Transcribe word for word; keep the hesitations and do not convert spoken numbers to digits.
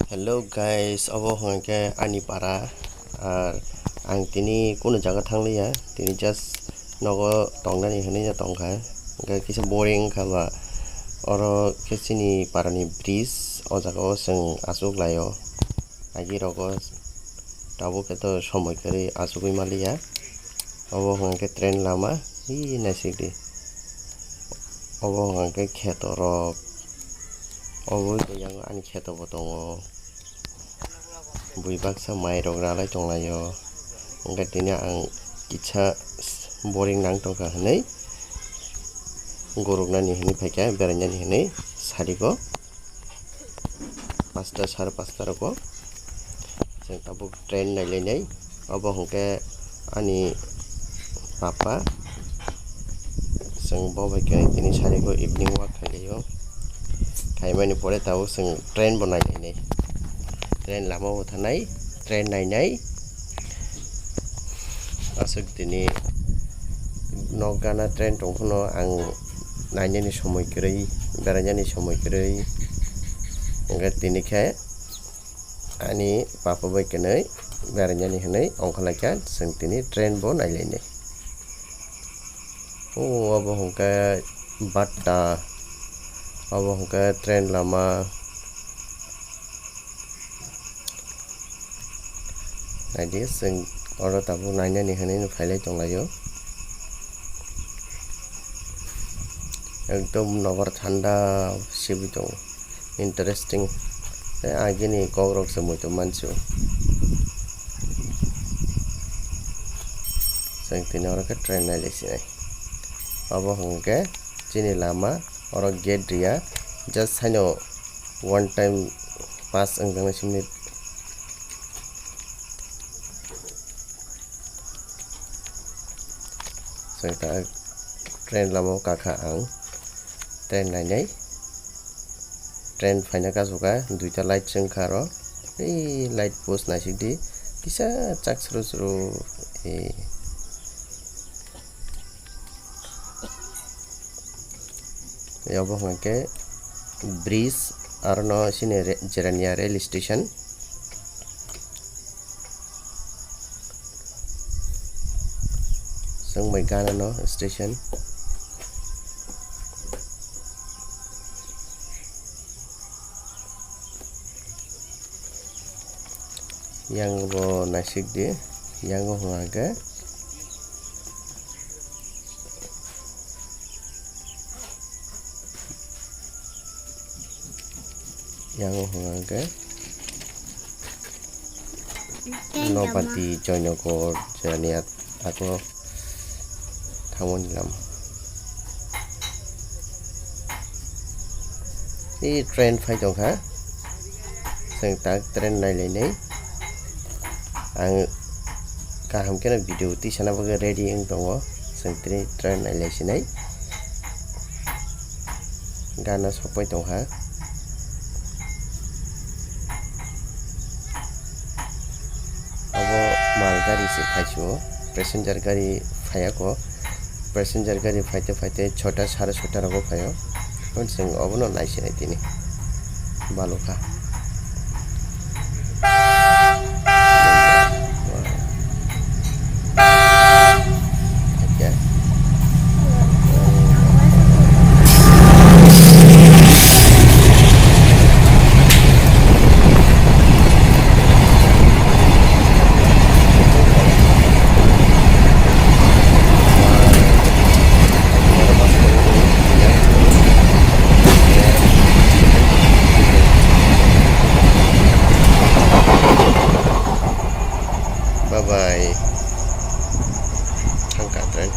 Hello guys, obo hwnkhe ani para. Ar ang tini kunu jaga thangliya, tini just nogo tongnani hwnwi no tongkha. Hwnkhe kisa boring wngkha ba, oro khe chini parani bridge, o jaga o chwng achuk laio. Agi rogo tabuk khe to somoi kwrwi achugwi maliya. Obo hwnkhe train lama, hi naisik di. Obo hwnkhe kheto rok. Obo yang ani kheto bo tongo. Bui baksa mai rok ralai tonglaio. Hwnkhe tini ang kisa boring nang tongkha hwnwi guruknani hwnwi phaikha, berainani hwnwi sarigo. Pasta, sare pasta rogo chwng tabuk train nailainai. Obo hwnkhe ani papa, chwng bo bai khe tini sarigo evening walk khailai o. Khaimani pore tabuk chwng train bo nailainai. Train lama o thanai, train nainai. Aswk tini nok gana train tong phano ang nainani somoi kwrwi, berainani somoi kwrwi. Hwnkhe tini khe ani papa bai kwnwi berainani hwnwi ongkhorlaikha, chwng tini train bo nailainai. O obo hwnkhe batta, obo hwnkhe train lama. Naidi, chwng oro tabuk nainani hwnwi no phailai tonglaio. Ekdom nobar thanda sibui tongo, interesting. Tei agini kokrok se muitu mansu. Chwng tini oro khe train nailai sinai. Obo hwnkhe chini lama, oro gate riya, just haino one time pass wngjaknai simi. Chwng ta train lama o kakha ang, train nainai. Train phaina kasu kha, duita light chwngkha aro. Ei light post naisik di, kisa chak sru sru, ei. Obo hwnkhe bridge, aro no sini re-, Jirania rail station. Chwng bai gana no station. Yang bo naisik di, yang bo hwnka khe. Yang hwnka khe Nobati Joynagar Jirania ako thangmani lama. Ei train phai tongkha, chwng tak train nailainai. Ang kaham kheno video tisana bagwi ready wng tongo, chwng tini train nailaisinai. Gana sokpai tongkha. Obo mal gari se phaisio, passenger gari phaiya ko. Passenger gari phaite phaite chota, sare chota rogo phaio. Hwn chwng obono naisinai tini. Balukha. Bye bye. Thangka train.